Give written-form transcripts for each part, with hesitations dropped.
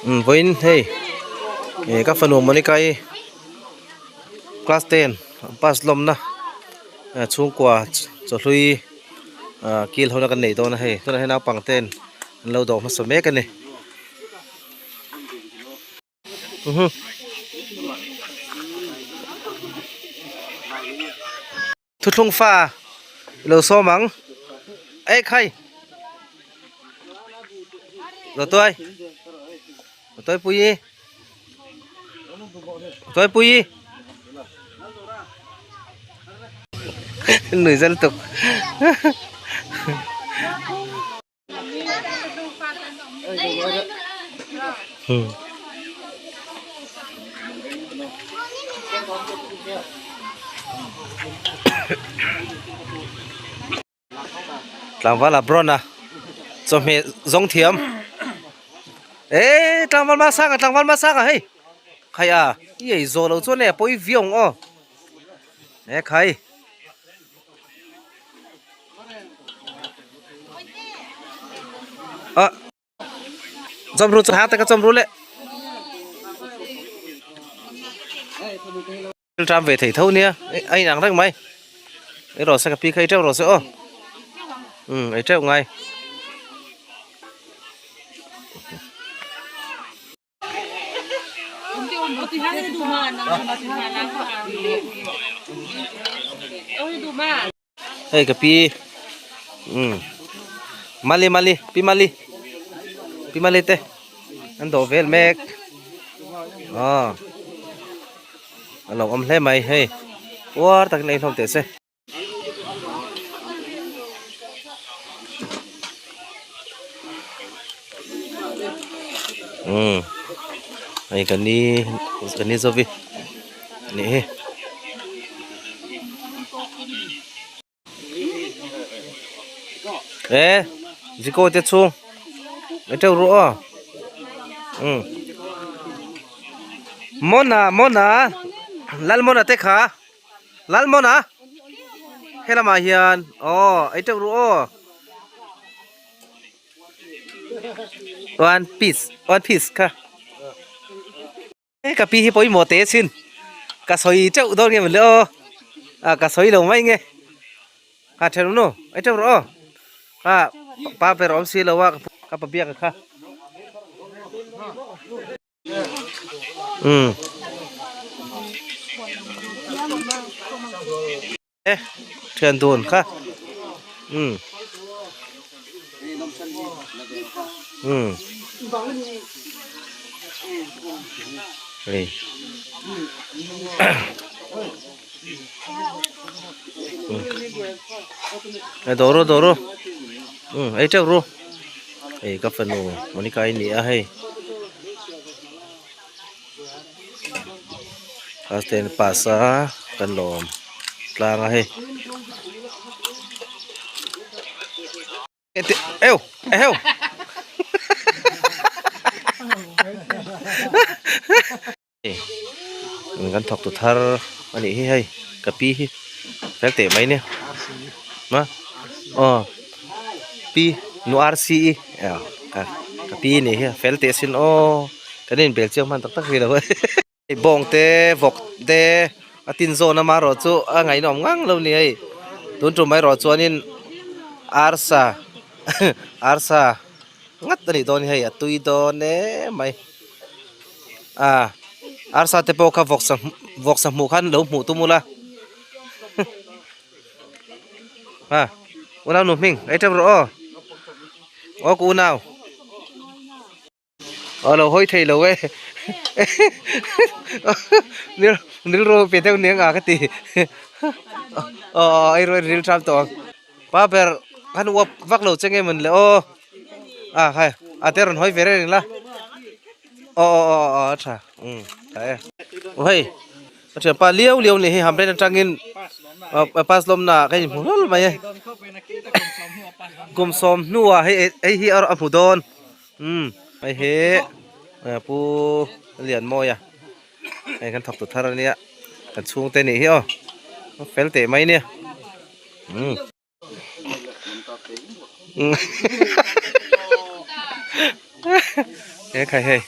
Umm vawiin hei eh ka fanu Monica hi class ten pass lawmna eh chhungkua chawhlui ah kil ho na kan nei dawn a hei tunah hian naupang ten an lo dawh hmasa mek a ni. Thuthlung fa lo sawm ang eh khai lo tuai lo tuai pui i tuai pui i nui dân tục Tlangval a brown a chawhmeh zawng thiam eh tlangval hma sang a tlangval hma sang a hei khai a i ei zawh loh chuan hei a pawi viau ang aw e khai. A chawm ru chu hang te ka chawm ru le tram ve thei tho nia a inang reng mai ei rawh se ka pi kha ei teuh rawh se aw um ei teuh ngai. Hei ka pi um mali mali pi mali pi mali te an dawh vel mek aw a lo awm hle mai hei uar takin ei hlawm teh se. Umm hei ka ni ka ni zo vi nih hi. E ziko te chhung e teuh ruh aw umm mawna mawna lalmawna te kha. Lalmawna helamah hian aw ei teuh ru aw one piece one piece kha ka pi hi pawimawh teh a chin ka sawi teuh dawn nge mawle aw ah ka sawi lo mai nge ha then nu ei teuh rawh aw ah pa ber awm si lo a ka pa biak kha. Um e thian dun kha um um hei um dawr ru dawr ru um ei teuh ru. Hei ka fanu Monica i ni a hei class ten pass a kan lawm tlang a hei eu eheu Kan thawk tu thar a nih hi hei ka pi hi fel teh mai nia ma aw pi nu r c e ka pi a nih hi a fel teh asin aw kan inbel chiang hman tak tak hrih lo e bawng te vawk te a tin zawn ama erawh chu a ngaihnawm ngang lo a ni hei tun tum erawh chuanin arsa arsa. Ngat a nih dawn hi hei a tui dawn em mai ah arsa te pawh kha vawksa vawksa hmuh khan lo hmuh tum ula ah unau nu hming ei teuh rawh aw aw ka unau aw lo hawi thei lo e rilru pe deuh nia ka ti aw ei rawh ril ṭam tawh ang. Pa ber khan uap vak lo che nge mawn le aw a hai a te rawn hawi ve reng la aw aw aw aw a tha um tha e aw hei ka thianpa liau liau ni hi hamren atangin pass lawm na ah ka inhmu hlawl mai e kum sawm hnuah hei hei hi a hmu dawn um hei hi pu Lianmawia hei kan thawk tu thar ania kan chhungte nih hi aw fel teh mai nia umm He khai hei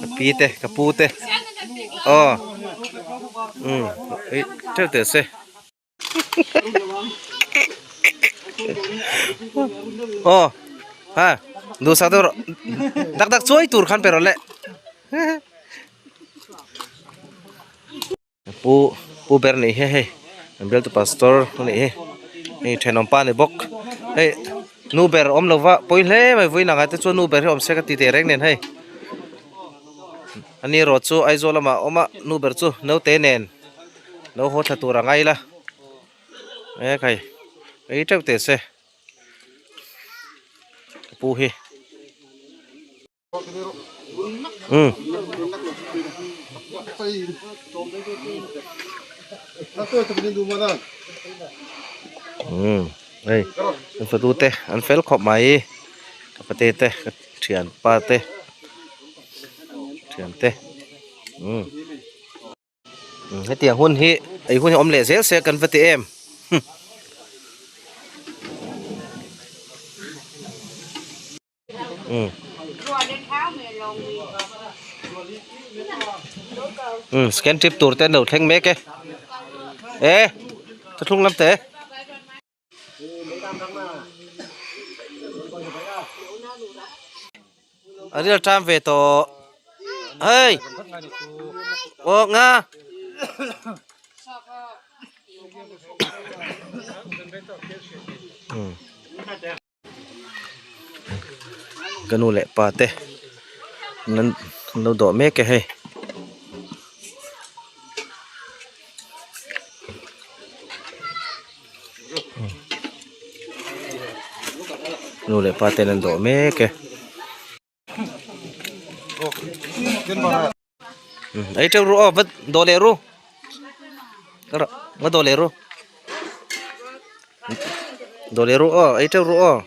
ka pi te ka pu te aw umm ei teuh teh se aw ha duhsak deuh rawh dak dak chuai tur khan pe rawh le. Pu pu ber nih hi hei an bialtu pastor a nih hi hei thenawm pa ni bawk hei nu ber awm lo va pawi hle mai vawiin ang ah te chuan nu ber hi awm se ka ti teh reng nen hei ani erawh chu Aizawl lamah a awm a nu ber chu naute nen lo haw thla tur a ngai la e khai ei teuh teh se ka pu hi. Hei an fanu te an fel khawp mai ka pate te ka thianpa te thian te umm hetiang hun hi ei hun hi awm leh zel se kan va ti em. Um scan trip tur te an lo thleng mek e e thuthlung lam te. A rial ṭam ve tawh hei aw nga. Ka nu leh pa te an lo dawh mek e hei. Nu leh pa ten an dawh mek e. Ei teuh ru aw va dawh leh ru va dawh leh ru dawh leh ru aw ei teuh ru aw.